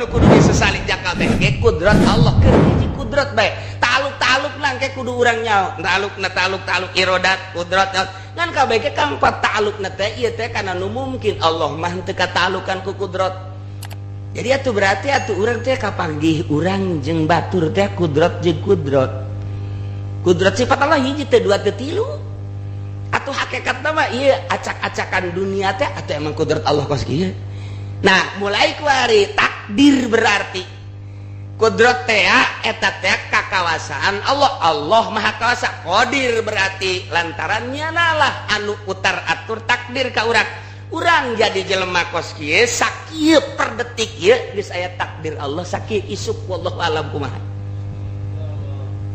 Nu kudu disesali kabeh ge kudrat Allah, keur hiji kudrat bae. Taluk-taluk nang ke kudu urang nyaho. Talukna taluk-taluk irodat kudrat ngan kabeh ge kang talukna teh ieu teh kana nu mungkin Allah mah teu katalukan ku kudrat. Jadi atuh berarti atuh urang teh kapanggih urang jeung batur teh kudrat jeung kudrat. Kudrat sifat Allah hiji teh dua teh tilu. Atuh hakikatna mah ieu acak-acakan dunia teh atuh emang kudrat Allah kos kieu. Nah, mulai kuari takdir berarti kudrat teh eta teh kakawasaan Allah. Allah Maha Kawasa. Qadir berarti lantaran nyanalah anu utar atur takdir ka urang. Urang jadi jelema kos kieu sakieu per detik ieu geus aya takdir Allah sakieu isuk wallahu alam kumaha.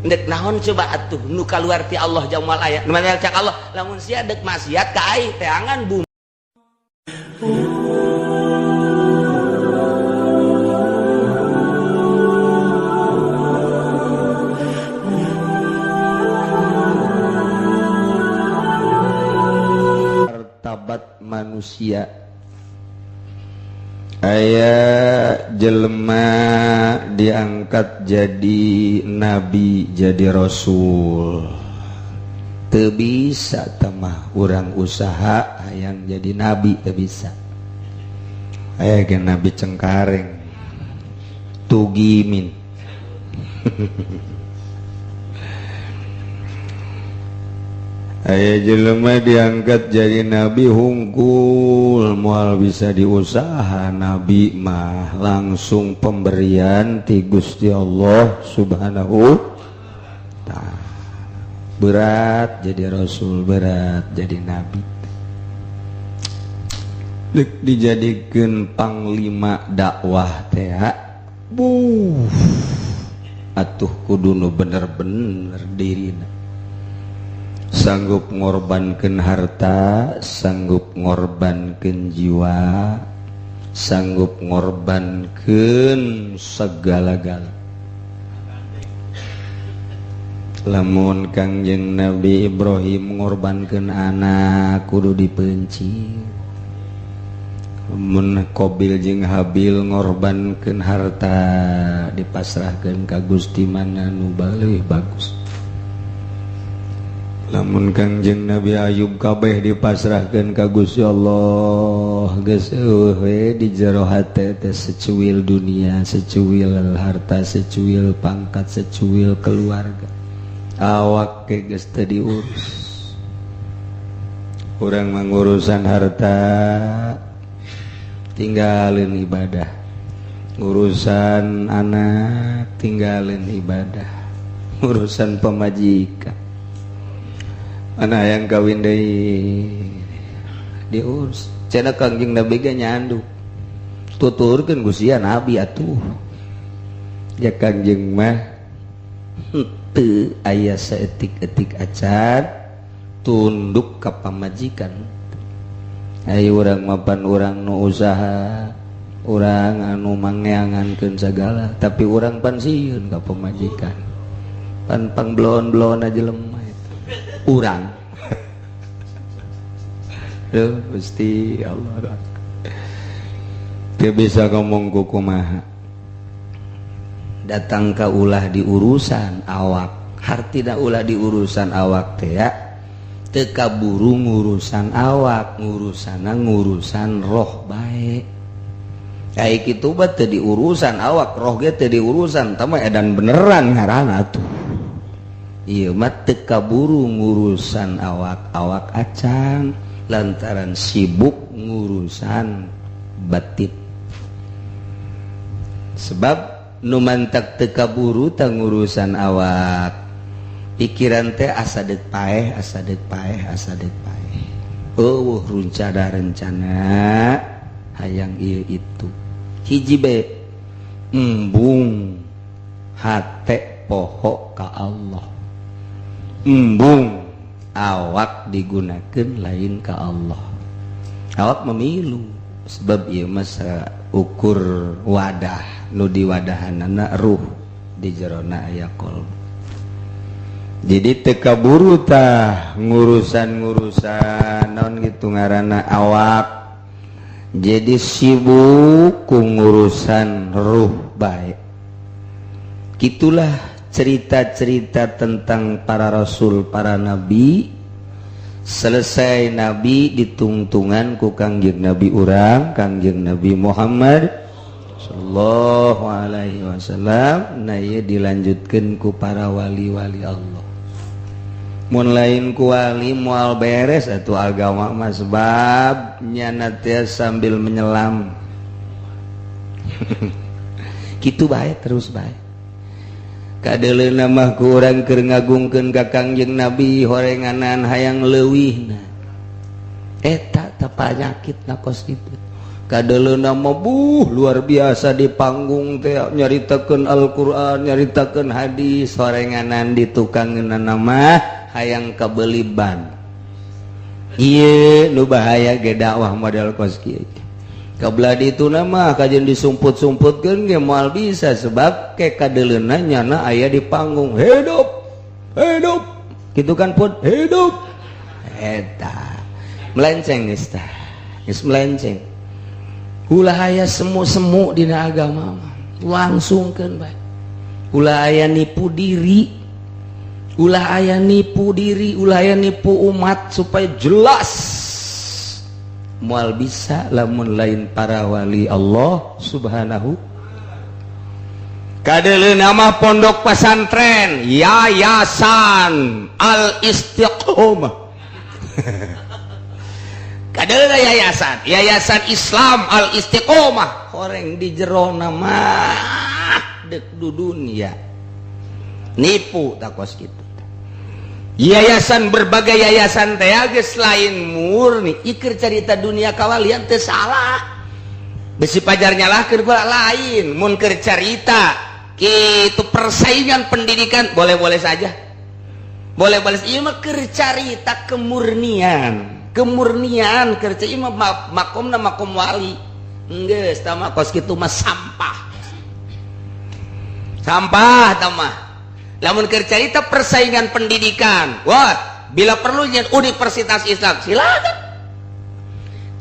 Ndek naon coba atuh nu kaluar ti Allah jamal aya. Nu cak Allah lamun sia dek maksiat ka aing teangan bumi. Martabat manusia aya jelema diangkat jadi nabi jadi rasul teu bisa tamah urang usaha hayang jadi nabi teu bisa. Aya ge nabi Cengkareng Tugimin. Aya jelema diangkat jadi nabi hungkul moal bisa diusaha nabi mah langsung pemberian ti Gusti Allah Subhanahu ta'ala. Berat jadi rasul, berat jadi nabi. Dek dijadikeun panglima dakwah teh buh atuh kudu nu bener-bener dirina. Sanggup ngorbankeun harta, sanggup ngorbankeun jiwa, sanggup ngorbankeun segala-gala. Lamun Kangjeng Nabi Ibrahim ngorbankeun anak kudu dipencit. Mun Qabil jeung Habil ngorbankeun harta dipasrahkeun ka Gusti mana nu leuwih bagus. Lamun Kangjeng Nabi Ayub kabeh dipasrahkeun ka Gusti Allah geus eueuh we di jero hate teh secuil dunia, secuil harta, secuil pangkat, secuil keluarga. Awak ge geus teu diurus. Urang mangurusan harta tinggalin ibadah, urusan anak tinggalin ibadah, urusan pemajikan anak yang kawin deui diurus. Cenah Kangjeng Nabi ge nyanduk tuturkeun ku sia nabi atuh. Ya Kangjeng mah teu aya saeutik-eutik acan tunduk ka pamajikan. Ayo urang mapan urang nu usaha, urang anu mangeangankeun sagala, tapi urang pan sieun ka pamajikan. Pan pangblon-blon aja lemah itu. Urang. Duh, Gusti Allah. Teu bisa ngomong kumaha. Datang ka ulah di urusan awak. Hartina ulah di urusan awak teh ya. Teu kaburu ngurusan awak, ngurusana ngurusan roh bae. Kayak kitu mah teu diurusan awak, roh ge teu diurusan, tah mah edan beneran ngaranna atuh. Ieu mah teu kaburu ngurusan awak, awak acan lantaran sibuk ngurusan batin. Sebab nu mantak teu kaburu tah ngurusan awak. Pikiran teh asa deuk paeh, asa deuk paeh, asa deuk paeh. Eueuh rencana rencana hayang ieu itu. Hiji bae embung hate poho ka Allah. Embung awak digunakeun lain ka Allah. Awak memilu sebab ieu mah ukur wadah nu diwadahanana ruh di jerona aya kolbu. Jadi teu kaburu tah ngurusan-ngurusan naon gitu ngaranna awak. Jadi sibuk ku ngurusan ruh bae. Gitulah cerita-cerita tentang para rasul, para nabi. Selesai nabi ditungtungan ku Kangjeng Nabi urang, Kangjeng Nabi Muhammad sallallahu alaihi wasallam. Nah, ieu dilanjutkeun ku para wali-wali Allah. Mun lain ku wali moal beres atuh agama mah, sebab nyana teh sambil menyelam. Kitu bae terus bae. Kadeleuna mah ku urang keur ngagungkeun ka Kangjeng Nabi, horenganan hayang leuwihna. Eta teh panyakit na kos kitu. Kadeleuna mah buh luar biasa di panggung teh nyaritakeun Al-Qur'an, nyaritakeun hadis, horenganan di tukangeunana mah hayang kabeli ban. Ieu nu bahaya ge dakwah model kos kieu. Kabelah ditu mah kajeun disumput-sumputkeun ge moal bisa, sebab ke kadeleuna nyana aya di panggung, hidup hidup kitu kan pun hidup eta melenceng geus tah, geus melenceng. Ulah aya semu-semu dina agama mah, langsungkeun bae. Ulah aya nipu diri, ulah aya nipu diri, ulah aya nipu umat supaya jelas. Moal bisa lamun lain para wali Allah subhanahu. Kadeleuna mah pondok pesantren Yayasan Al Istiqomah. Kadeleuna yayasan Yayasan Islam Al Istiqomah, horeng di jero mah dek dudunya nipu takos gitu. Yayasan, berbagai yayasan teh geus lain murni ikir cerita dunia kawalian teh salah. Besi pajar nyalahkeun gua lain mun keur carita kitu persaingan pendidikan boleh-boleh saja. Boleh-boleh ieu mah keur carita kemurnian. Kemurnian keur ieu mah makomna makom wali. Geus tah mah kos kitu mah sampah. Sampah tah mah. Lamun keur carita persaingan pendidikan, wah, bila perlu universitas Islam silakan.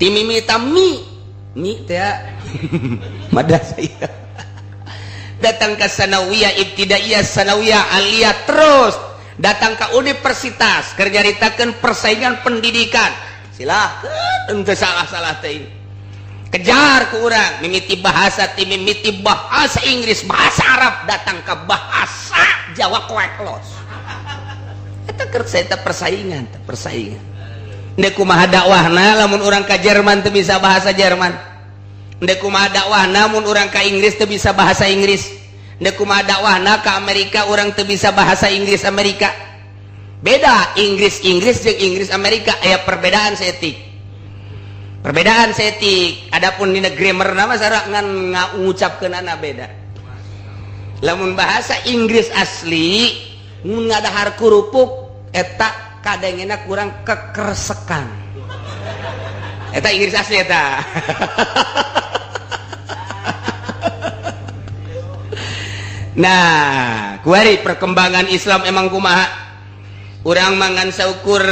Timimita mi mi teh madrasah datang ke sanawiyah, ibtidaiyah, sanawiyah, aliyah, terus datang ke universitas keur nyaritakeun persaingan pendidikan, silakan, ente salah-salah teh. Kejar ke urang mimiti bahasa, ti mimiti bahasa Inggris, bahasa Arab, datang ke bahasa Jawa koek los. Eta keur eta persaingan, teh persaingan. Ndek kumaha dakwahna lamun urang ka Jerman teu bisa bahasa Jerman? Ndek kumaha dakwahna mun urang ka Inggris teu bisa bahasa Inggris? Ndek kumaha dakwahna ka Amerika urang teu bisa bahasa Inggris Amerika? Beda Inggris Inggris jeung Inggris Amerika, aya perbedaan seetik. Perbedaan seetik. Adapun dina grammar nama sarua, ngan ngucapkeunana beda. Lamun bahasa Inggris asli mun ngadahar kerupuk eta kadangena kurang kekersekan. Eta Inggris asli eta. Nah, kuari perkembangan Islam emang kumaha? Urang mangan saukur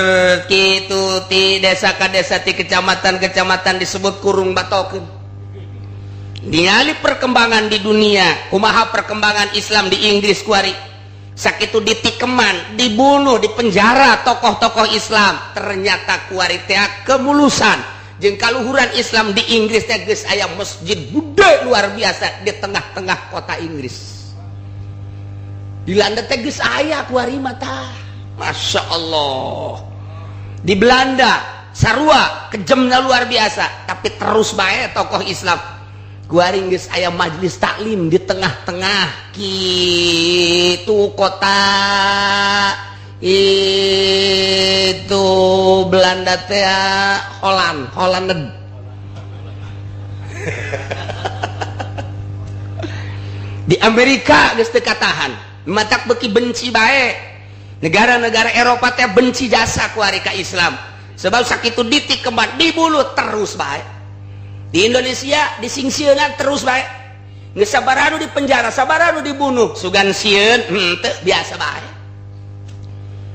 kitu ti desa ka desa, ti kecamatan-kecamatan disebut kurung batokeun. Ningali perkembangan di dunia, kumaha perkembangan Islam di Inggris kuari. Sakitu ditikeman, dibunuh, dipenjara tokoh-tokoh Islam. Ternyata kuari teh kemulusan jeung kaluhuran Islam di Inggris teh geus aya masjid gede luar biasa di tengah-tengah kota Inggris. Di Belanda teh geus aya kuari mah tah. Masya Allah. Di Belanda sarua kejamnya luar biasa, tapi terus bae tokoh Islam. Kuari geus aya majelis taklim di tengah-tengah kitu kota itu Belanda teh, Holland, Holland. Di Amerika geus teu katahan, matak beuki benci bae. Negara-negara Eropa teh benci jasa kuari ka Islam. Sebab sakitu ditikeman, dibunuh terus bae. Di Indonesia disingsieunan terus bae. Geus sabaraha nu di penjara, sabaraha nu dibunuh, sugan sieun henteu biasa bae.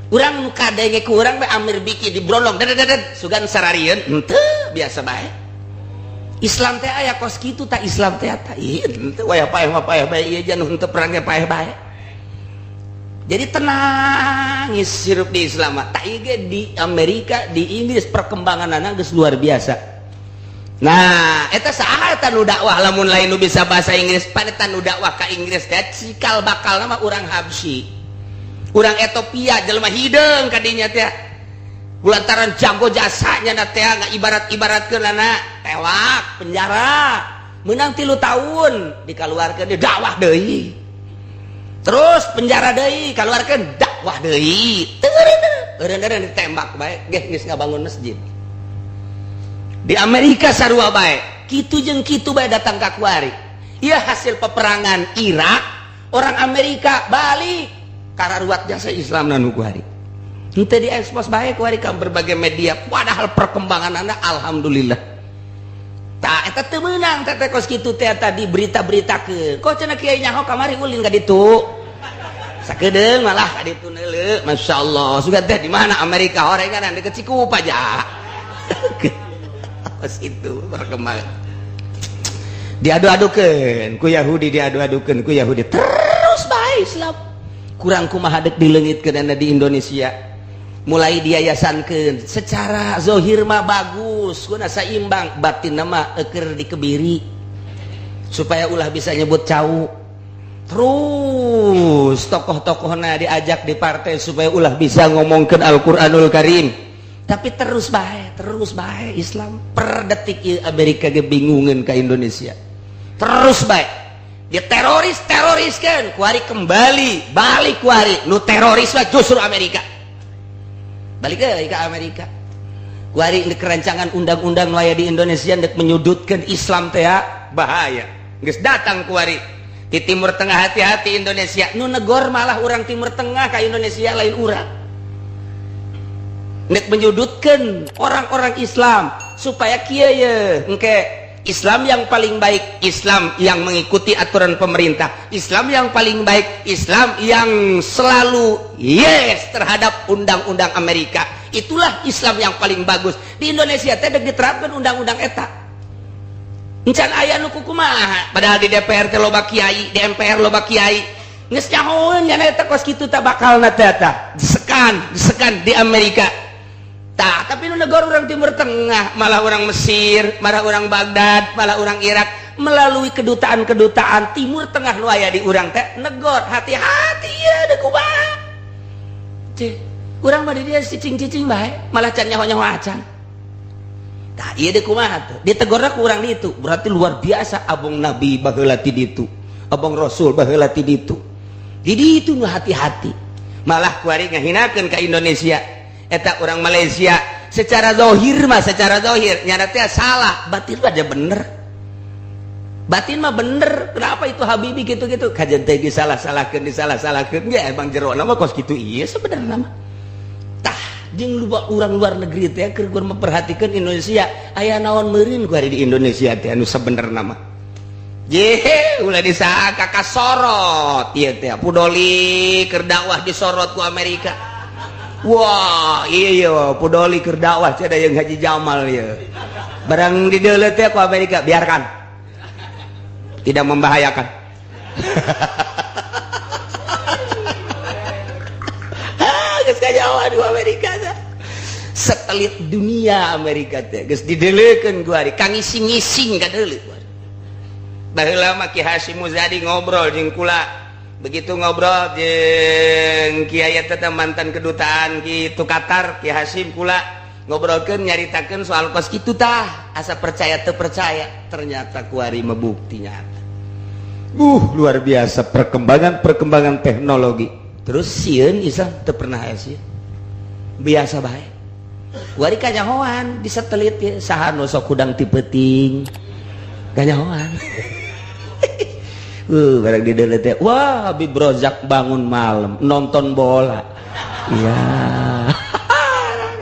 Urang nu kadenge ku urang bae Amir Biki dibrondong dedet sugan sararieun henteu biasa bae. Islam teh aya kos kitu tak Islam teh ta ieu teu waya paeh mah paeh bae ieu jan henteu perang ge paeh bae. Jadi tenang hirup di Islam mah. Tak ieu di Amerika, di Inggris perkembanganana geus luar biasa. Nah, eta saha eta nu dakwah lamun lain nu bisa bahasa Inggris? Pan eta nu dakwah ka Inggris teh cikal bakal nama urang Habsyi. Urang Ethiopia, jelema hideung kadinya teh. Lantaran jago jasanya na teh ibarat-ibaratkeun anak tewak penjara menang 3 tahun, dikeluarkan, di dakwah deui, terus penjara deui, keluarkan, dakwah deui, eureun ditembak bae ge geus ngabangun masjid. Di Amerika sarua bae, kitu jeung kitu bae datang ka kuari. Ieu hasil peperangan Irak, orang Amerika balik kararuat jasa Islam nu kuari. Henteu diekspos bae kuari ka berbagai media, padahal perkembangan anda alhamdulillah. Tak eta teu meunang teh kos kitu teh tadi berita-beritakeun. Kok cenah kiai nyaho kamari ulin ka ditu. Sakedeung malah ka ditu neuleu, masyaallah. Sugan teh di mana Amerika horengan deket Cikupa aja. Kos itu perkembangan. Diadu-adukeun ku Yahudi, diadu-adukeun ku Yahudi. Terus bae Islam. Kurang kumaha dek dileungitkeun di Indonesia. Mulai diayasankeun secara zohir mah bagus, guna saimbang, batin nama eker dikebiri supaya ulah bisa nyebut cau. Terus tokoh-tokohna diajak di partai supaya ulah bisa ngomongkan Al-Quranul Karim, tapi terus bae Islam. Per detik Amerika ge bingungan ke Indonesia, terus bae dia teroris teroris kan. Kuari kembali balik, kuari nu teroris mah justru Amerika, balik ke Amerika. Kuari kerancangan undang-undang nu aya di Indonesia ndek menyudutkan Islam teh bahaya, geus datang kuari di Timur Tengah, hati-hati Indonesia. Nu negor malah orang Timur Tengah ke Indonesia, lain urang. Nek menyudutkan orang-orang Islam supaya kieu ye engke Islam yang paling baik Islam yang mengikuti aturan pemerintah, Islam yang paling baik Islam yang selalu yes terhadap undang-undang Amerika, itulah Islam yang paling bagus. Di Indonesia teh diterapkan undang-undang eta encan aya nu kumaha, padahal di DPR teh loba kiai, di MPR loba kiai, geus nyahoeun nya eta kos kitu tak bakalna teh eta disekan disekan di Amerika. Tak, tapi nu negara orang Timur Tengah, malah orang Mesir, malah orang Baghdad, malah orang Irak melalui kedutaan-kedutaan Timur Tengah nu aya di urang teh negor, hati-hati ya deuk kumaha. Cih, urang mah di dia cicing-cicing bae, malah can nyaho-nyaho acan. Tah, ieu deuk kumaha tuh? Ditegorna ku urang ditu, berarti luar biasa abong Nabi baheula ti ditu, abong Rasul baheula ti ditu. Di ditu nu hati-hati. Malah kuari ngahinakeun ka Indonesia. Eta orang Malaysia secara zahir mah, secara zahir nyana teh salah, batin mah aja bener, batin mah bener. Kenapa itu Habibi gitu-gitu kajian teh disalah-salahkeun, disalah-salahkeun ya emang jero nama kos gitu. Iya, sebenarnya mah tah jeung lupa orang luar negeri teh keur memperhatikan Indonesia aya naon meureun ku di Indonesia teh anu sebenarnya mah. Ye, ulah disangka kasorot ieu teh Pudoli keur dakwah disorot ku Amerika. Wah, iya, Pudoli keur dakwah cenah yang Haji Jamal ya. Barang di teh ku Amerika, biarkan. Tidak membahayakan. Geus kajawa di Amerika teh. Satelit dunia Amerika teh geus dideleukeun ku ari kang ngising-ngising ka deuleu. Baheula mah Ki Hasyim Muzadi ngobrol jeung kula, begitu ngobrol jeung kiai eta mantan kedutaan gitu Qatar, Ki Hasyim kula ngobrolkeun, nyaritakeun soal kos kitu tah, asa percaya teu percaya, ternyata kuari mah bukti nyata. Luar biasa perkembangan-perkembangan teknologi. Terus sieun Islam teu pernah aya sieun, biasa bae. Kuari kanyahoan di satelit ya, saha nu sok hudang ti peuting kanyahoan. Barang di teh, wah, Habib Rozak bangun malam nonton bola. Ya.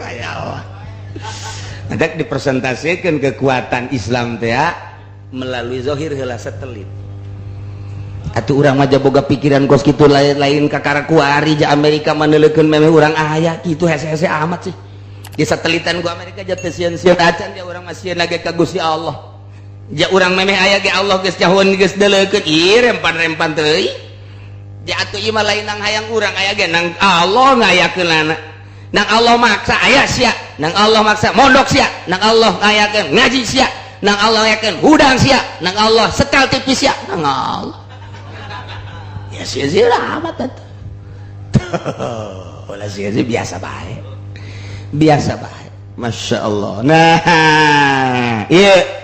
Kayak Nanti dipresentasikan kekuatan Islam teh ya, melalui zohir heula satelit. Atuh urang mah boga pikiran kos kitu, lain-lain kakara kuari ja Amerika maneulekeun memeh urang aya kitu hese-hese amat sih. Di satelitan ku Amerika ja teu sieun-sieun acan, dia urang mah sieun lagi ka Gusti Allah. Ja urang memeh aya ge Allah geus nyahoeun geus deuleukeun ieu rempan-rempan teuing. Ja atuh ieu mah lain nang hayang urang aya ge nang Allah ngayakeunana. Nang Allah maksa aya sia, nang Allah maksa mondok sia, nang Allah ngayakeun ngaji sia, nang Allah ngayakeun hudang sia, nang Allah setel TV sia, nang Allah. Ya sia-sia amat atuh. Ulah sia-sia biasa bae. Biasa bae. Masya Allah. Nah, iya.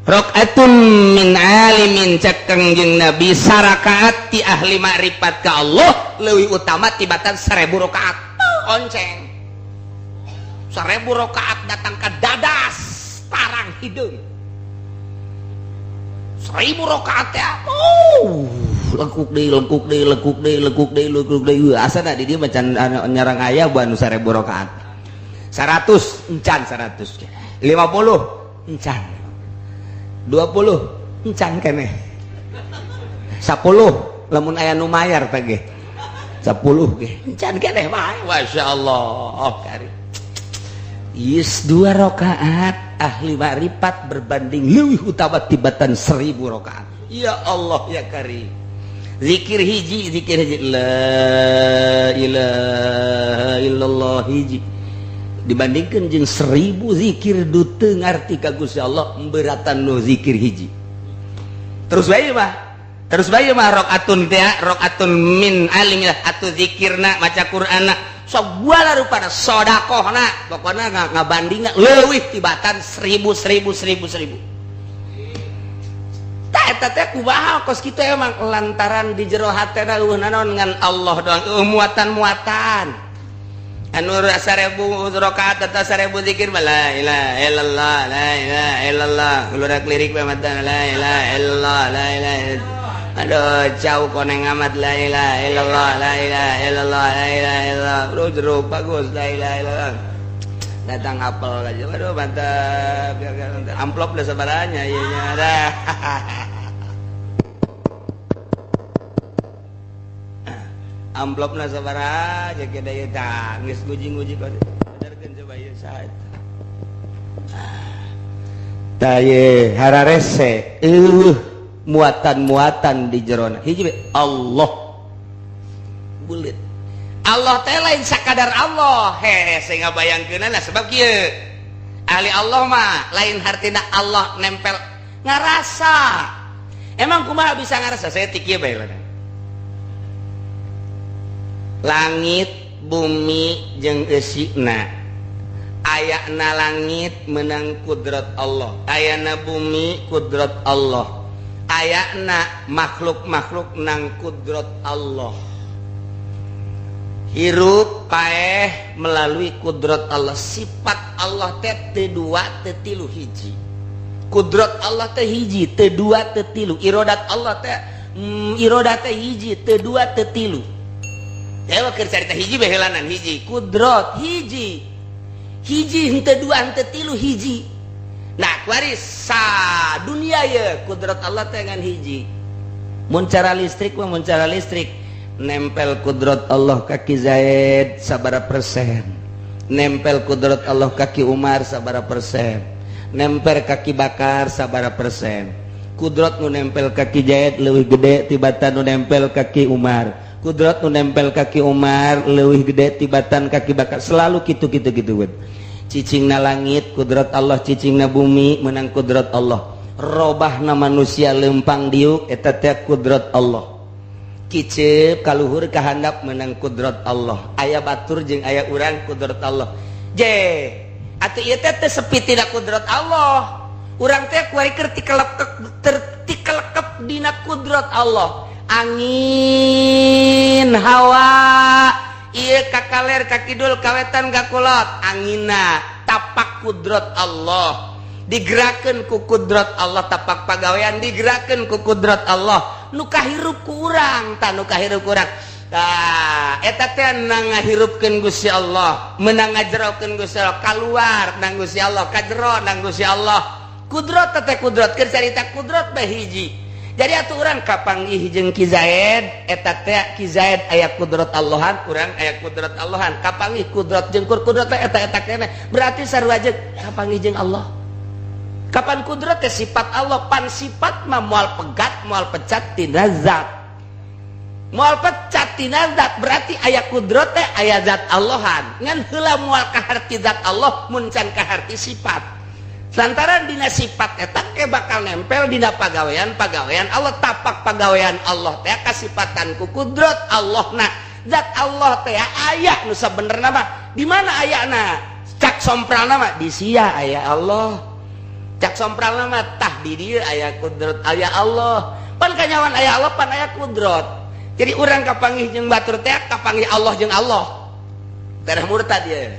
Rakaatun min alimin cek Kangjeng Nabi sarakaat ti ahli makrifat ka Allah leuwih utama tibatan 1000 rakaat. Onceng. 1000 rakaat datang ke dadas tarang hideung. 1000 rakaat ya. Oh, lekuk deui lekuk deui lekuk deui lekuk deui lekuk deui. Asana di dieu macan nyarang aya buan nu 1000 rakaat. 100 encan 100. 50 encan. 20 encan keneh. 10 lamun aya nu mayar teh ge. 10 ge encan keneh bae. Masyaallah. Kari. Yes, 2 rakaat ahli makrifat berbanding leuwih utama tibatan 1000 rakaat. Ya Allah ya Karim. Zikir hiji, zikir hiji la ilaha illallah hiji dibandingkan jeung 1000 zikir du teu ngarti ka Gusti Allah beratan nu zikir hiji. Terus bae mah, terus bae mah rakaatun teh rakaatun min alimillah atuh zikirna maca Qur'anna segala rupana sodakohna pokona ngabandingna leuwih tibatan 1000 1000 1000 1000. Tah eta teh kumaha kos kitu emang lantaran di jero hatena eueuh nanaon ngan Allah doang eueuh muatan-muatan. Anu 1000 rakaat atau 1000 zikir mah la ilaha illallah la ilaha illallah keluar lirik bae mata la ilaha illallah la ilaha illallah. Aduh jauh koneng amat la ilaha illallah la ilaha illallah la ilaha illallah. Bro jeruk bagus la ilaha illallah. Datang apel aja. Aduh mantap. Amplop lah sabaranya ieu nya dah. Amplopna sabaraha ge da ieu tah geus nguji-nguji benerkeun coba ieu saha eta. Tah ye hararese eueuh muatan-muatan di jerona hiji Allah bulit Allah teh lain sakadar Allah hese ngabayangkeunana sebab kieu ahli Allah mah lain hartina Allah nempel ngarasa emang kumaha bisa ngarasa saya ti kieu bae langit bumi jeung eusina ayana langit menang kudrat Allah ayana bumi kudrat Allah ayana makhluk-makhluk nang kudrat Allah hirup paeh melalui kudrat Allah sifat Allah teh teu dua teu tilu hiji kudrat Allah teh hiji teu dua teu tilu irodat Allah teh irodat teh hiji teu dua teu tilu dewa keur carita hiji bae heulanan hiji kudrat hiji hiji henteu dua henteu tilu hiji. Nah kuari sa dunia ye kudrat Allah teh ngan hiji mun cara listrik mah mun cara listrik nempel kudrat Allah kaki Zaid sabara persen nempel kudrat Allah kaki Umar sabara persen nempel kaki Bakar sabara persen kudrat nu nempel kaki Zaid leuwih gede tibatan nu nempel kaki Umar kudrat nu nempel kaki Umar leuwih gede tibatan kaki Bakar selalu kitu kitu kitu cicingna langit kudrat Allah cicingna bumi menang kudrat Allah robahna manusia lempang diuk eta teh kudrat Allah kicep kaluhur kahandap menang kudrat Allah aya batur jeung aya urang kudrat Allah je atuh ieu teh teu sepi tina kudrat Allah urang teh kuari keur tikelekep dina kudrat Allah angin hawa ieu ka kaler ka kidul ka wetan ka kulot anginna tapak kudrat Allah digerakkeun ku kudrat Allah tapak pagawean digerakkeun ku kudrat Allah nu kahirup ku urang tah nu kahirup ku urang tah eta teh nang ngahirupkeun Gusti Allah meunang ngajerokeun Gusti Allah kaluar nang Gusti Allah kajero nang Gusti Allah kudrat teh kudrat keur carita kudrat bae hiji jadi atuh urang kapanggih jeung Ki Zaid eta teh Ki Zaid aya kudrat Allahan urang aya kudrat Allahan kapanggih kudrat jeung kudrat teh eta eta keneh berarti sarua jeung kapanggih jeung Allah Kapan kudrat teh sifat Allah, pan sifat mah moal pegat, moal pecat tina zat. Moal pecat tina zat berarti aya kudrat teh aya zat Allahan. Ngan heula moal kaharti zat Allah mun can kaharti sifat. Lantaran dina sifat eta ke bakal nempel dina pagawean-pagawean Allah, tapak pagawean Allah teh kasifatan ku kudrat Allah na. Zat Allah teh aya nu sabenerna mah. Di mana ayana? Cak sompralna mah di sia aya Allah. Cak sompral mah tah di dieu aya kudrat aya Allah. Pan kanyawan aya Allah pan aya kudrat. Jadi urang kapanggih jeung batur teh kapanggih Allah jeung Allah. Darah murtad ieu.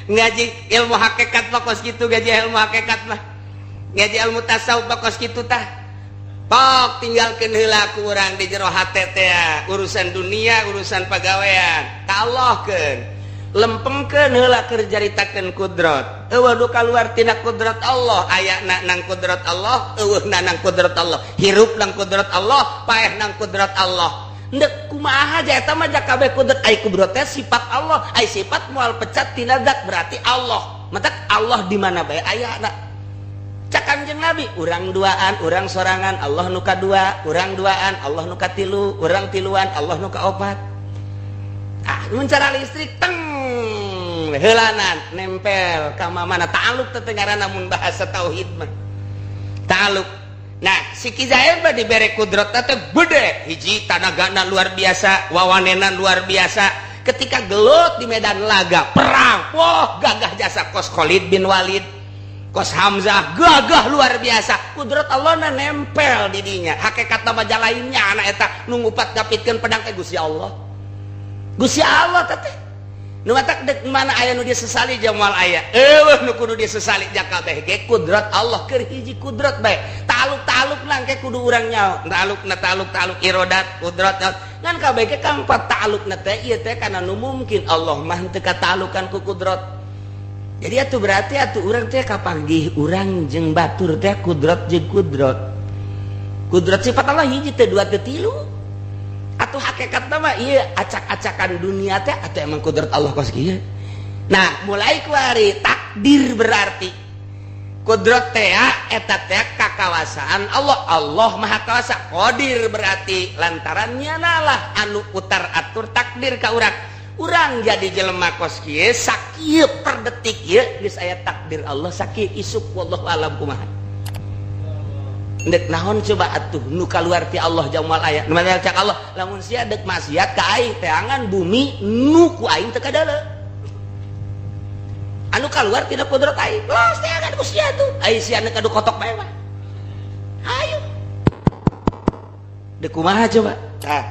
Ngaji ilmu hakikat mah kos kitu, ngaji ilmu hakikat mah. Ngaji ilmu tasawuf mah kos kitu tah. Pok tinggalkeun heula ku urang di jero hate teh urusan dunia, urusan pagawean. Ka Allahkeun. Lempengkeun heula keur caritakeun kudrat. Eueuh nu kaluar tina kudrat Allah, ayana nang kudrat Allah, eueuhna nang kudrat Allah, hirup nang kudrat Allah, paeh nang kudrat Allah. Ndek kumaha aja eta mah kabeh kudrat, ai kudrat teh sifat Allah, ai sifat moal pecat tina zat berarti Allah. Matak Allah di mana bae ayana. Cak Kanjeng Nabi, urang duaan, urang sorangan, Allah nu kadua, urang duaan, Allah nu katilu, urang tiluan, Allah nu kaopat. Ah, mun cara listrik teng heulanan nempel ka mana ta'aluk teh ngaranna mun bahasa tauhid mah. Ta'aluk. Nah, si Ki Zair mah dibere kudrat teh gede, hiji tanagana luar biasa, wawanena luar biasa. Ketika gelut di medan laga, perang, wah gagah jasa kos Khalid bin Walid, kos Hamzah, gagah luar biasa. Kudrat Allah na nempel di dinya. Hakikat nama lainnya anak eta nu ngupat ngapitkeun pedang teh Gusti Allah. Gusti Allah teh nu matak dek mana aya nu disesali jamal aya. Eueuh nu kudu disesali jakabeh ge kudrat Allah keur hiji kudrat bae. Taluk-taluk nang ke kudu urang nyaho. Talukna taluk-taluk irodat kudrat ngan kabeh ge kang talukna teh ieu teh kana nu mungkin Allah mah teu katalukan ku kudrat. Jadi atuh berarti atuh urang teh kapanggih urang jeung batur teh kudrat jeung kudrat. Kudrat sifat Allah hiji teh dua teh tilu. Atau hakikat mah iya acak-acakan dunia teh atau emang kudrat Allah kos kieu. Nah, mulai kuari takdir berarti kudrat teh eta teh kakawasaan Allah. Allah Maha Kawasa. Qadir berarti lantarannya nalah anu putar atur takdir ka urang. Urang jadi jelema kos kieu sakieu per detik ieu geus aya takdir Allah sakieu isuk wallahu alam kumaha. Ndek naon coba atuh nu kaluar ti Allah jamal aya. Nu mana cak Allah lamun sia dek maksiat ka aing teangan bumi nu ku aing teu kadala. Anu kaluar tina kudrat aing. Los teangan ku sia tuh. Ai sia nu kadu kotok bae mah. Hayu. Dek kumaha coba? Tah.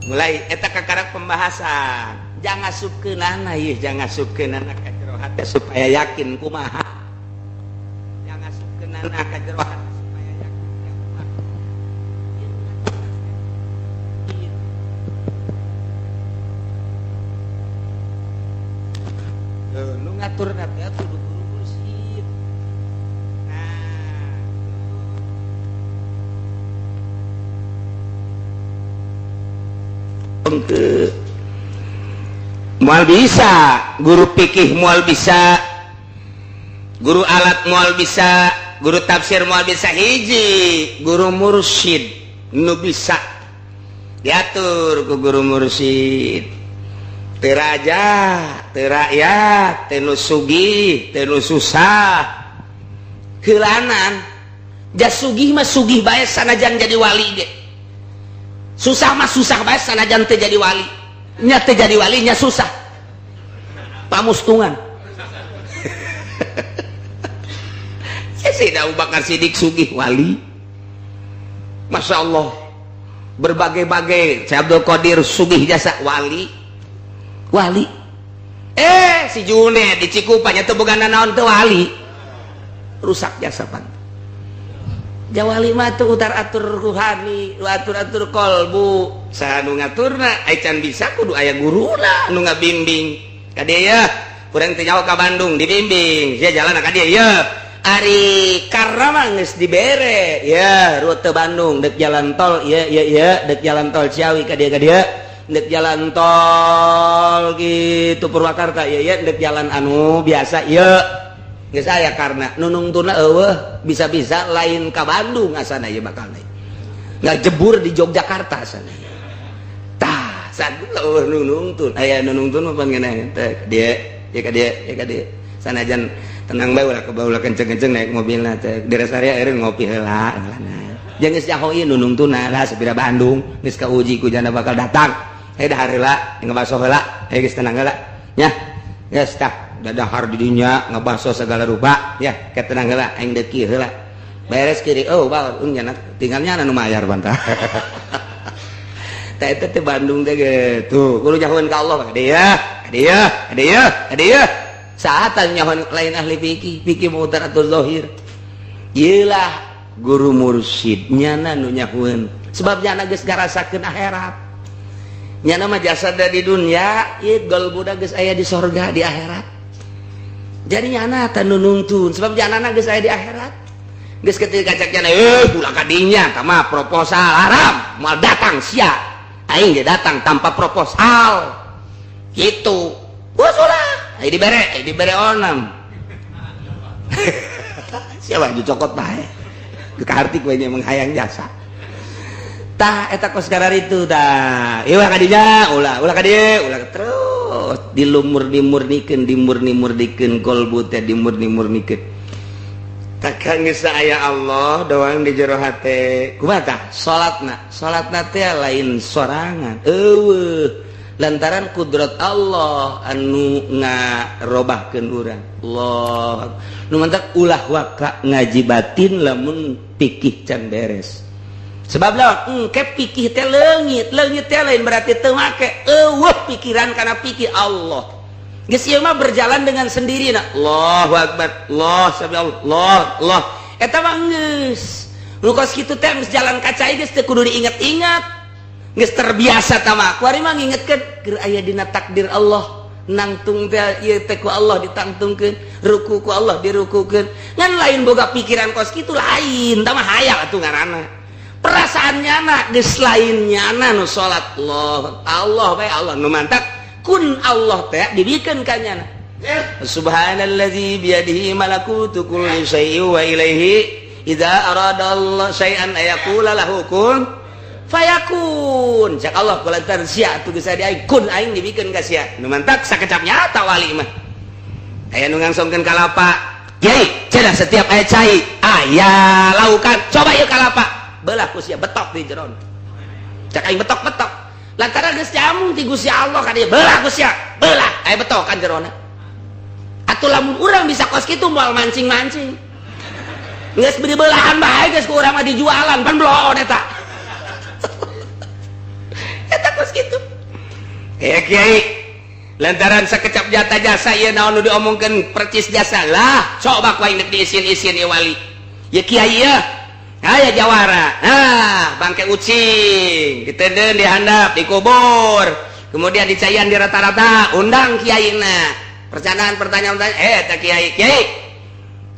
Mulai eta kakara pembahasan. Jangan asupkeunana ieu, jangan asupkeunana ka jero hate supaya yakin kumaha. Jangan asupkeunana ka jero hate. Nu ngatur teh kudu guru mursyid. Nah, moal bisa guru fikih moal bisa, guru alat moal bisa, guru tafsir moal bisa, hiji guru mursyid nu bisa diatur ku guru mursyid. Teu raja, teu rakyat, teu nu sugih, teu nu susah. Heulanan jas sugih mah sugih bae sanajan jadi wali ge. Susah mah susah bae sanajan teu jadi wali. Nya teu jadi wali nya susah. Pamustungan. Sayyidina Abu Bakar Siddiq sugih wali. Masya Allah. Berbagai-bagai Syekh Abdul Qadir sugih jasa wali. Wali. Si Junet di Cikupanya teu boga nanaon teu wali. Rusak jasa pan. Jawali mah teu utar atur ruhani, atur-atur kolbu. Saha nu ngaturna? Ai can bisa kudu aya guruna nu ngabimbing. Ka dieu ya, urang teh nyaho ka Bandung dibimbing. Sia jalan ka dieu ya. Ari karena mah geus dibere, ya rute Bandung dek jalan tol, ya ya ya dek jalan tol Ciawi ka dieu ka dieu. Ndek jalan tol gitu Purwakarta ya, ya ndek jalan anu biasa ya. Geus aya karena nu nungtuna eueuh, bisa-bisa lain ka Bandung asana ieu, bakal naik ngajebur di Yogyakarta sana. Tah, saat eueuh nu nungtun, aya nu nungtun mah pan ngeunah teh dia ya ka dia ya ka dia. Sanajan tenang bae, ulah ulah kenceng-kenceng naik mobilna teh, di rest area eureun ngopi heula. Jeung geus nyaho ieu nu nungtuna lah sapira Bandung geus kauji ku jana bakal datang. Eh, dahar heula, ngebaso heula, eh, geus tenang heula nya. Geus tah, dahar di dinya ngebaso segala rupa ya, ke tenang heula, aing deuk kieu heula. Beres kiri, oh bal nyana tinggalnya anu mayar bantah. Tah, eta teh Bandung teh gitu, kudu nyahoeun ka Allah dia dia dia dia saatan nyahoan. Lain ahli fikih, fikih mutar atau zahir. Iyalah guru mursyid nyana nu nyahoeun, sebab nyana geus ngarasakeun akhirat. Nyana mah jasad di dunia ieu, qalbuna geus aya di sorga, di akhirat. Jadi nyana teh nu nungtun, sebab nyana geus aya di akhirat. Geus ketika cek nyana, eh, ulah ka dinya mah, proposal haram, moal datang sia. Aing ge datang tanpa proposal gitu. Wah, ulah aing dibere, aing dibere onam siapa cokot bae ke arti gue menghayang jasa. Tah, eta kos itu tah, ieu ka dinya, ulah ulah ka dieu, ulah. Terus dilumur dimurnikeun, dimurni-murnikeun kolbu teh, dimurni-murnikeun. Takkan geus aya Allah doang di jero hate. Kumaha tah salatna? Salatna teh lain sorangan eueuh, lantaran kudrat Allah anu ngarobahkeun urang. Allah nu mantak ulah waka ngaji batin lamun pikih can beres. Sebab lawan engke pikih teh leungit, leungit teh lain berarti teu make, eueuh pikiran kana pikir Allah. Geus ieu mah berjalan dengan sendiri na. Allahu akbar, Allah sabi Allah, Allah. Eta mah geus. Nu kos kitu teh geus jalan kaca, geus teu kudu diinget-inget. Geus terbiasa tah mah. Kuari mah ngingetkeun keur aya dina takdir Allah. Nangtung teh ieu teh ku Allah ditangtungkeun, ruku ku Allah dirukukeun. Ngan lain boga pikiran kos kitu lain, tah mah hayal atuh ngaranna. Perasaan nyana geus lain nyana nu salat, Allah, Allah bae Allah. Nu mantak kun Allah teh dibikeun ka nyana. Subhanallazi biyadihi malakutu kulli syai'in wa ilaihi idza arada Allah syai'an ayaqula lahu kun fayakun. Cak Allah, kulantaran sia atuh geus di aing, kun aing dibikeun ka sia. Nu mantak sakecap nyata wali mah aya nu ngangsongkeun kalapa. Kiai cenah, setiap aya cai aya laukan, coba ieu kalapa belah ku sia, betok di jeron. Cak aing betok-betok lantaran geus jamung ti Gusti Allah ka dieu, belah ku sia, belah aya betokan jerona. Atuh lamun urang bisa kos kitu, moal mancing-mancing, geus beri belahan bae geus ku urang mah dijualan pan bloon eta. Eta kos kitu eh kiai, lantaran sakecap jata jasa ieu naon nu diomongkeun percis jasa lah. Coba ku aing diisin-isin ieu wali ya, kiai ya. Aya jawara, nah, bangke ucing ditenden dihandap dikubur, kemudian dicaian di rata-rata, undang kiaina, percandaan pertanyaan pertanyaan. Eh, tak kiai, kiai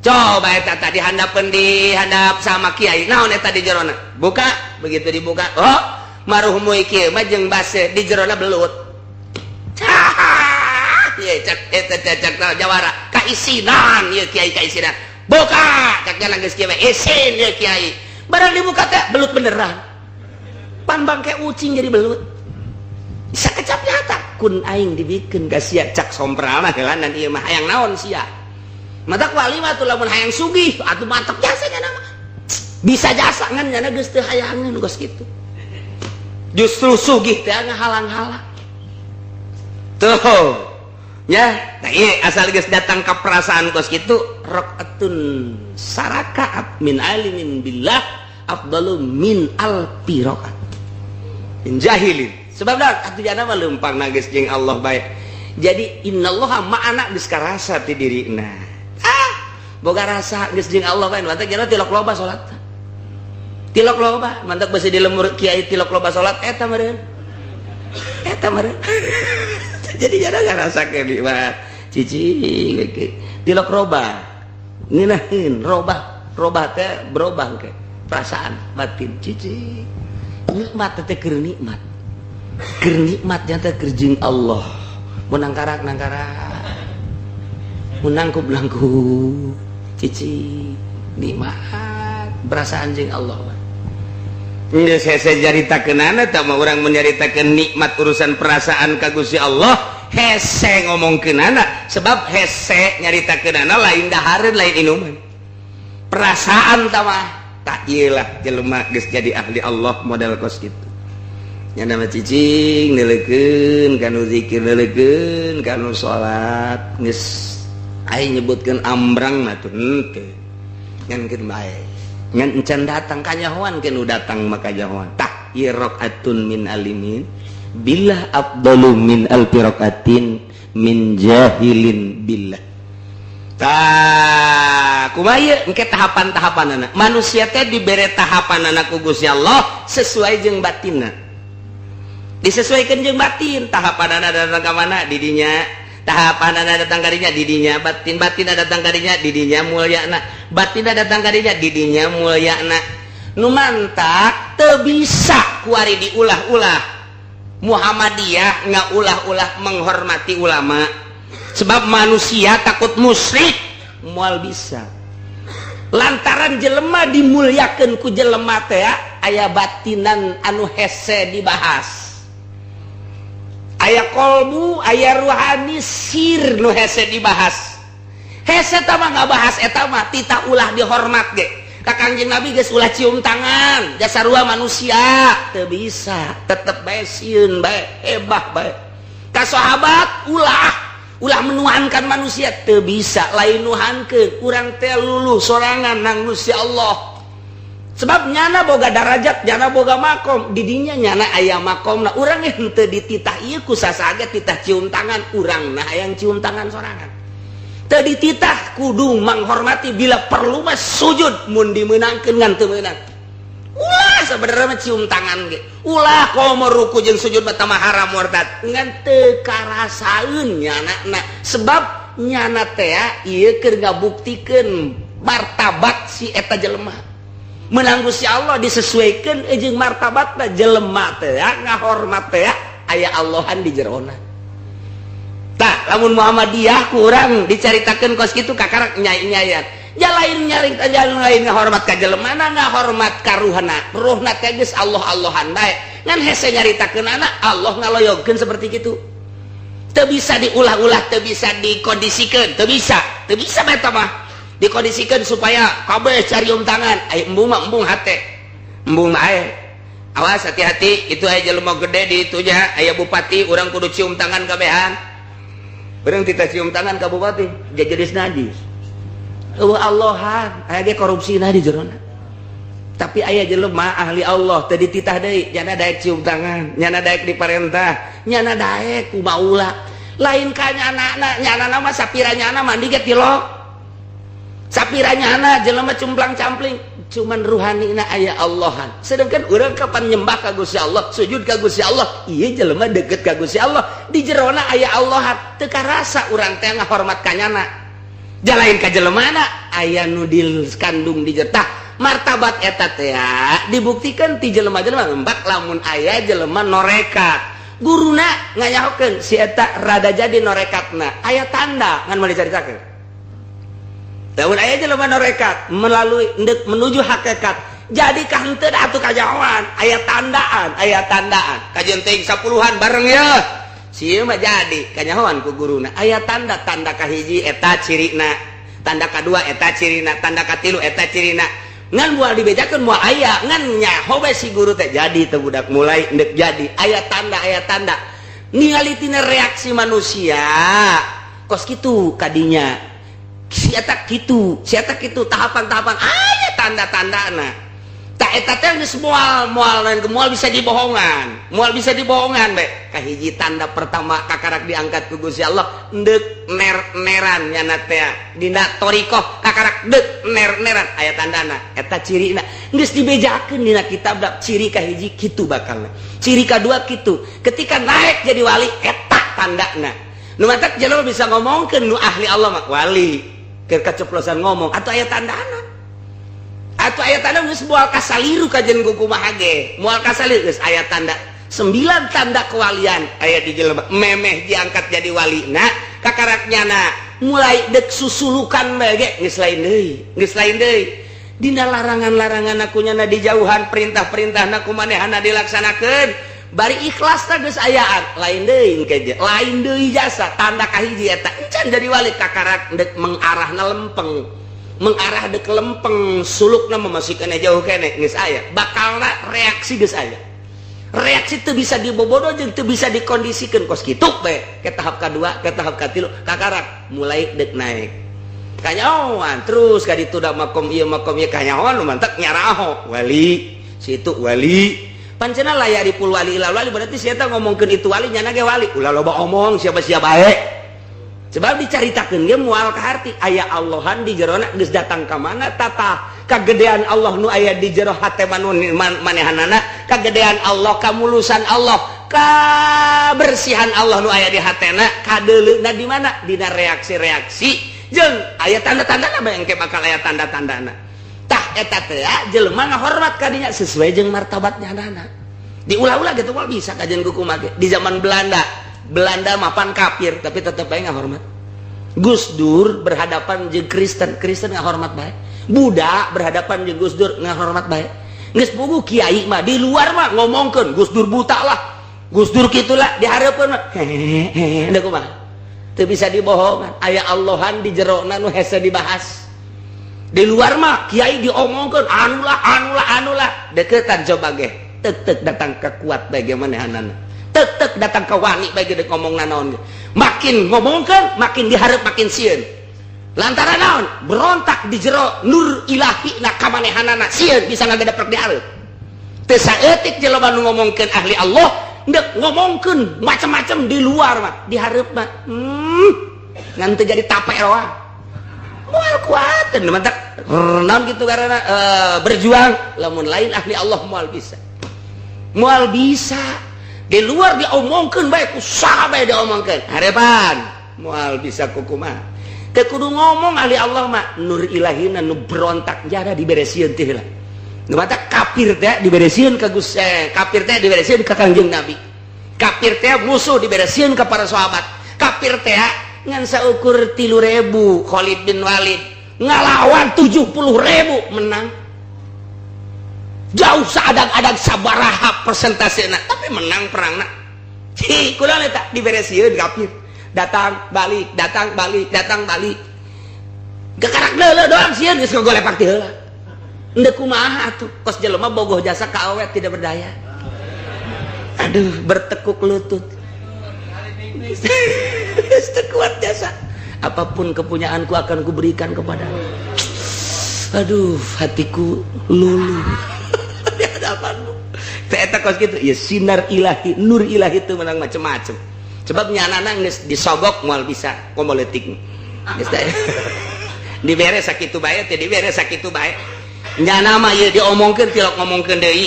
coba eta tadi handapeun, dihandap sama kiai, naon eta di jerona? Buka. Begitu dibuka, oh, maruhmu kieu mah jeung base di jerona belut. Cah ieu cak eta cak jawara kaisinan ieu kiai, kaisinan. Buka, cak jalan geus kieu isin ieu kiai. Barang dibuka teh belut beneran, pan bangke ucing jadi belut. Sakecap nyata kun aing dibikeun ka sia. Cak sompral mah heulanan ieu mah, hayang naon sia? Mata wali mah tuh lamun hayang sugih atuh mantep jasa nyana mah bisa jasa, ngan nyana geus teu hayangeun kos kitu. Justru sugih teh ngahalang-halang tuh ya. Nah, iya, asal geus datang ke perasaan kos kitu, rakaatun sarakaat min alimin billah afdalu min alfi rakaat min jahilin. Sebab dah atuh jana mah leumpang geus jeung Allah bae. Jadi innallaha ma'ana geus karasa ti dirina, ah, boga rasa geus jeung Allah bae. Mantap jana tilok loba salat, tilok loba, mantap besi di lemur kiai tilok loba salat eta meureun, eta meureun. Jadi jana ngarasakeun di mah cici tilok robah ngeunaheun robah, robah teh berubah ke perasaan batin, cici nikmat teh keur nikmat. Keur nikmat nyata keur jeung Allah. Mun nangkarak nangkarak, mun nangkup nangkup, cici nikmat perasaan jeung Allah. Geus hese nyaritakeunana tah mah. Urang menyaritakeun nikmat urusan perasaan ka Gusti Allah hese ngomongkeunana, sebab hese nyaritakeunana lain dahareun, lain inuman perasaan tah mah. Tak iyalah jelema geus jadi ahli Allah model kos kitu nya, nama cicing neuleukeun kanu zikir, neuleukeun kanu salat. Geus aing nyebutkeun ambrang mah tuh henteu, ngan keun bae, ngan encan datang kanyahoan ke nu datang maka kanyahoan. Tah ieu rakaatun min alimin billah afdalu min alfi rakaatin min jahilin billah. Tah kumaha ieu engke tahapan-tahapanana? Manusia teh dibere tahapanana ku Gusti Allah sesuai jeung batinna, disesuaikan jeung batin. Tahapanana datang ka mana, didinya tahapanana datang kadinya, didinya batin, batin datang kadinya, didinya mulyana, batin datang kadinya, didinya mulyana. Nu mantak teu bisa kuari diulah-ulah Muhammadiyah nggak ulah-ulah menghormati ulama, sebab manusia takut musyrik. Moal bisa, lantaran jelema dimuliakan ku jelema teh aya batinan anu hese dibahas, aya kolbu, aya ruhani, sir nu hese dibahas. Hese tah mah ngabahas eta mah. Tita ulah dihormat ge ka Kangjeng Nabi geus ulah cium tangan, jasa rua manusia teu bisa, tetep bae sieun bae, hebah bae. Ka sahabat ulah, ulah menuhankan manusia teu bisa. Lain nuhankeun, urang teh luluh sorangan nang Gusti Allah, sebab nyana boga darajat, nyana boga makom. Didinya nyana aya makom. Nah, urang henteu dititah ieu ku sasaga titah cium tangan. Urang nah hayang cium tangan sorangan, teu dititah kudu menghormati, bila perlu mah sujud mun dimeunangkeun, ngan teu meunang. Ulah sebenarnya mah cium tangan ge ulah, komo ruku jeung sujud mah tamah haram, murtad, ngan teu karasaeun nyana na, sebab nyana teh ieu keur ngabuktikeun martabat si eta jelema menang Gusti Allah, disesuaikan jeung martabat jelema teh ngahormat teh aya Allahan di jerona. Tak lamun Muhammadiyah kurang dicaritakeun kos kitu, kakarak nyai-nyayan ja lain nyaring jalan, lain ngahormat ka jelema na, ngahormat ka ruhna. Ruhna teh geus Allah-Allahan bae, ngan hese nyaritakeun anak Allah ngaloyogkeun seperti kitu. Teu bisa diulah-ulah, teu bisa dikondisikeun, teu bisa, teu bisa eta mah dikondisikan supaya kabeh carium tangan. Ay embung mah, embung hate, embung mah. Ayo awas, hati-hati itu aya jelema gede di itunya, aya bupati, urang kudu cium tangan kabehan. Bareng kita cium tangan ka bupati jadi najis. Eueuh Allahan, aya ge korupsi na di jerona. Tapi aya jelema ahli Allah teu dititah deui, nyana daek cium tangan, nyana daek diparentah, nyana daek kumaula. Lain ka nyana, nyana mah sapira nyana mandi ge tilok, sapiranya anak jelema cumplang campling, cuman ruhani na aya Allahan. Sedangkan urang kapan nyembah ka Gusti Allah, sujud ka Gusti Allah, iya jelema deket ka Gusti Allah, di jerona aya Allahan, teu karasa urang teh ngahormat ka nyana. Jalain ka jelema na aya nu kandung di jertah martabat eta teh dibuktikan ti jelema-jelema. Mbak lamun aya jelema norekat, guruna nganyahokeun si eta rada jadi norekatna, aya tanda ngan mau dicaritakeun. Lamun aya jelema norekat melalui ndek menuju hakikat, jadi kah henteu atuh kajahoan, aya tandaan, aya tandaan. Kajeun teuing sapuluhan bareng ya. Si ieu mah jadi kanyahoan ku guruna. Aya tanda, tanda kahiji eta cirina, tanda kadua eta cirina, tanda katilu eta cirina. Ngan moal dibejakeun, moal aya, ngan nyaho bae si guru teh jadi teu budak mulai ndek jadi. Aya tanda, aya tanda. Ningali tina reaksi manusia kos kitu kadinya. Si eta kitu, si eta kitu, tahapan-tahapan aya tanda-tandana. Tak eta teh geus moal moal lain, moal bisa dibohongan, moal bisa dibohongan be. Kahiji tanda pertama kakarak diangkat ku Gusti Allah ndek ner-neran nyana teh dina thoriqoh, kakarak dek ner-neran aya tandana, eta cirina geus dibejakeun dina kitab. Ciri kahiji kitu bakalna, ciri kadua kitu, ketika naik jadi wali eta tandana. Nu matak jelema bisa ngomongkeun nu ahli Allah mah wali keur keceplosan ngomong atau aya tandana atau aya tanda, geus moal kasaliru kajen kumaha ge, moal kasaliru, geus aya tanda. Sembilan tanda kewalian aya di jelema memeh diangkat jadi wali. Nah, kakarak nyana mulai dek susulukan bae ge geus lain deui, geus lain deui. Dina larangan-larangan aku nyana dijauhan, perintah-perintah ku manehana dilaksanakeun, bari ikhlas teh geus ayaan, lain deui engke, lain deui jasa. Tanda kahiji eta encan jadi wali, kakarak dek mengarahna lempeng, mengarah dek lempeng, sulukna masih kene jauh kene, geus aya bakalna reaksi, geus aya reaksi teu bisa dibobodo jeung teu bisa dikondisikeun. Kos kitu bae ke tahap kedua, ke tahap katilu, kakarak mulai dek naik kanyahoan terus ka ditu da makom ieu, makom ieu, kanyahoan nu mantak nyaraho wali situ wali pancena la ya'riful wali illa wali. Berarti si eta ngomongkeun itu wali, nyana ge wali. Ulah loba omong, siapa-siapa bae, sebab dicaritakeun ge moal kaharti. Aya Allahan di jerona, geus datang ka mana tata kagedean Allah nu aya di jero hate manehanana, kagedean Allah, kamulusan Allah, kabersihan Allah nu aya di hatena, kadeuleuna di mana? Dina reaksi-reaksi jeung aya tanda-tandana bae. Engke bakal aya tanda-tandana. Tah, eta teh jelema ngahormat ka dinya sesuai jeung martabatnya nana. Diulah-ulah gitu moal bisa kajian kuku ge. Di zaman Belanda, Belanda mapan kafir, tapi tetep bae ngahormat. Gus Dur berhadapan jeung Kristen, Kristen ngahormat bae. Buddha berhadapan jeung Gus Dur, ngahormat bae. Geus puguh kiai mah di luar mah ngomongkeun Gus Dur buta lah, Gus Dur kitulah, di hareupeun mah hehehe. Kumaha teu bisa dibohongan, aya Allahan di jerona nu hese dibahas. Di luar mah kiai diomongkeun anulah, anulah, anulah, deketan coba ge tek tek datang ke kuat bagaimana, tek tek datang ke wani bagi dek ngomong naon. Makin ngomongkeun, makin diharap, makin sieun. Lantaran naon? Berontak di jero nur ilahi na kamanehanana, sieun bisa ngagedeprek di hareup. Teu saeutik jelema nu ngomongkeun ahli Allah, ndek ngomongkeun macam-macam di luar mah, di hareup mah ngan teu jadi tape roa, moal kuat. Mantak naon gitu karena berjuang lamun lain ahli Allah moal bisa, moal bisa. Di luar diomongkeun bae, usaha bae diomongkeun, harepan moal bisa. Kukumaha teu kudu ngomong ahli Allah mah, nur ilahina nu berontak jara diberesieun teh lah. Nu matak kafir teh diberesieun ka Gus, kafir teh diberesieun ka Kangjeng Nabi, kafir teh musuh diberesieun ka para sahabat. Kafir teh ngan saukur 3.000, Khalid bin Walid ngalawan 70.000, menang jauh seadag-adag sabaraha persentasena, tapi menang perangna. Ci kula eta diberesieun kafir, datang balik, datang balik, datang balik, gekarak deuleu doang, sieun, geus ngogolepak ti heula. Endek kumaha atuh, kos jelema bogoh jasa ka awet tidak berdaya. Aduh, bertekuk lutut. Geus kuat jasa. Apapun kepunyaanku akan kuberikan kepada. Aduh, hatiku luluh di hadapanmu. Eta kos gitu ya, sinar ilahi, nur ilahi itu menang macem-macem. Sebab nyanana geus disogok moal bisa komoletik. Geus teh dibere sakitu bae teh, dibere sakitu bae. Nyana mah ieu diomongkeun tilok ngomongkeun deui,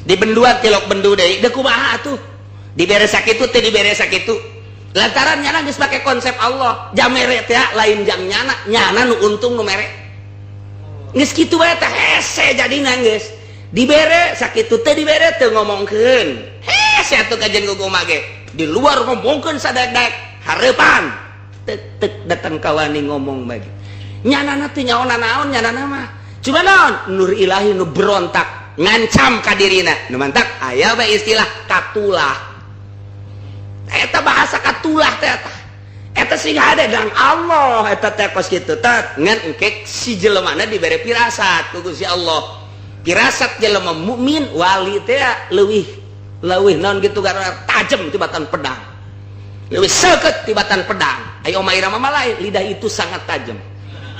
dibenduan tilok bendu deui. Deuk kumaha atuh, dibere sakitu teh, dibere sakitu. Lantaran nyana geus make konsep Allah, jamere teh lain jang nyana, nyana nu untung nu mere. Geus kitu bae teh hese jadina. Geus dibere sakitu teh, dibere teu ngomongkeun, hese atuh kajian kumaha ge. Di luar ngomongkeun sadaek-daek, hareupan tek tek datang kawani ngomong bagi nyana teh nyaona naon. Nyana mah cuma naon, nur ilahi nu berontak ngancam ka dirina. Nu mantak aya bae istilah katulah. Eta bahasa katulah teh eta, eta sing hade dang Allah eta teh kos kitu teh. Ngan engke si jelemana dibere pirasat ku Gusti Allah. Pirasat jelema mukmin wali teh leuwih leuwih naon gitu karena tajam tibatan pedang, leuwih seukeut tibatan pedang. Ayo Oma Irama mah lain, lidah itu sangat tajam,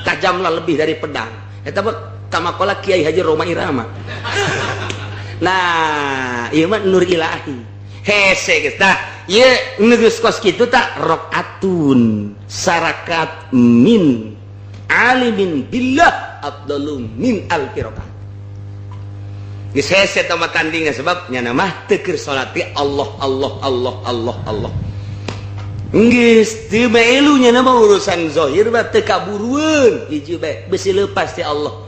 tajamlah lebih dari pedang. Eta mah kamakola Kiai Haji Rhoma Irama. Nah, ieu mah nur ilahi hese geus. Tah, ieu geus kos kitu tah, rakaatun sarakat min alimin billah afdalu min alfi rakaat. Geus hese tah mah tandingna, sebab nyana mah teu keur salat Allah, Allah, Allah, Allah, Allah. Geus teu melu nyana mah urusan zahir mah, teu kaburueun, hiji bae besi lepas ti Allah.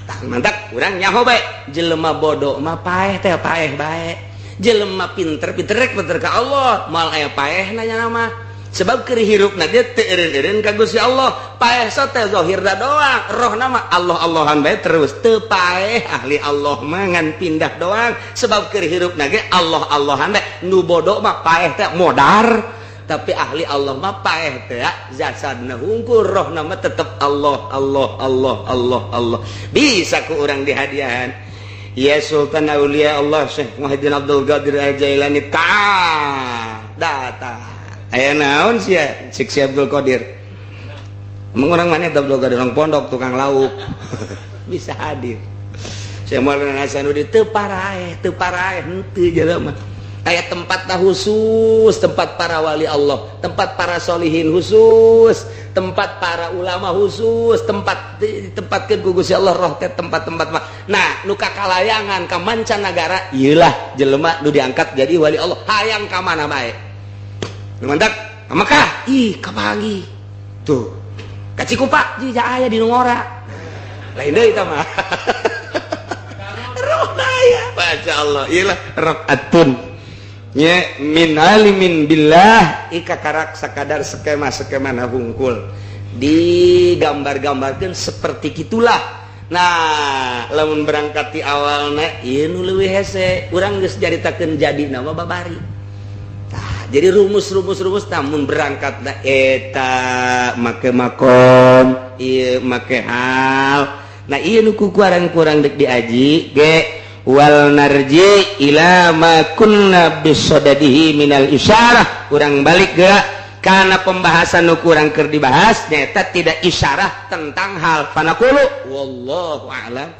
Tah, mantak urang nyaho bae jelema bodoh mah paeh teh paeh bae. Jelema pinter pinter rek pinter ka Allah, moal aya paeh nanya nama. Sebab keur hirupna dia teu eureun-eureun ka Gusti Allah. Paeh teh zahirna doang, roh nama Allah Allahan bae terus. Teu paeh ahli Allah mah, ngan pindah doang, sebab keur hirupna ge Allah Allahan bae. Nu bodoh mah paeh teh modar, tapi ahli Allah mah paeh teh jasadna hungkul, roh nama tetep Allah Allah Allah Allah Allah. Bisa ku urang dihadiahan ya Sultan Aulia Allah Syekh Muhyiddin Abdul Qadir Al-Jailani. Ta datang, aya naon sia? Cik si Abdul Qadir. Emang orang mana Abdul Qadir? Orang pondok, tukang lauk, bisa hadir. Syekh Maulana Hasanuddin teu paraeh, teu paraeh henteu jelema. Aya tempat khusus, tempat para wali Allah, tempat para solihin khusus, tempat para ulama khusus, tempat tempatkeun ku Gusti Allah roh teh tempat-tempat mah. Nah, nu kakalayangan ka mancanagara ieulah jelema nu diangkat jadi wali Allah, hayang ka mana bae. Nu mantak ka Mekah, ih kapanggih. Tuh. Ka Cikupa jika aya di nu ngora. Lain deui eta mah. Roh aya. Masya Allah, iyalah rakaatun nya min alimin billah ika karak sakadar skema-skema na hungkul digambar-gambarkan seperti gitulah. Nah, lamun berangkat di awalna ieu nu leuwih hese, urang geus caritakeun jadi nama babari. Tah, jadi rumus-rumus rumus, namun berangkat na eta make makom ieu, make hal. Nah, ieu nu ku kurang-kurang dek diaji ge. Wal narji ila ma kunna bisodadihi minal isyarah. Kurang balik geura karena pembahasan nu kurang keur dibahas nyata tidak isyarah tentang hal. Fanaqulu wallahu a'lam.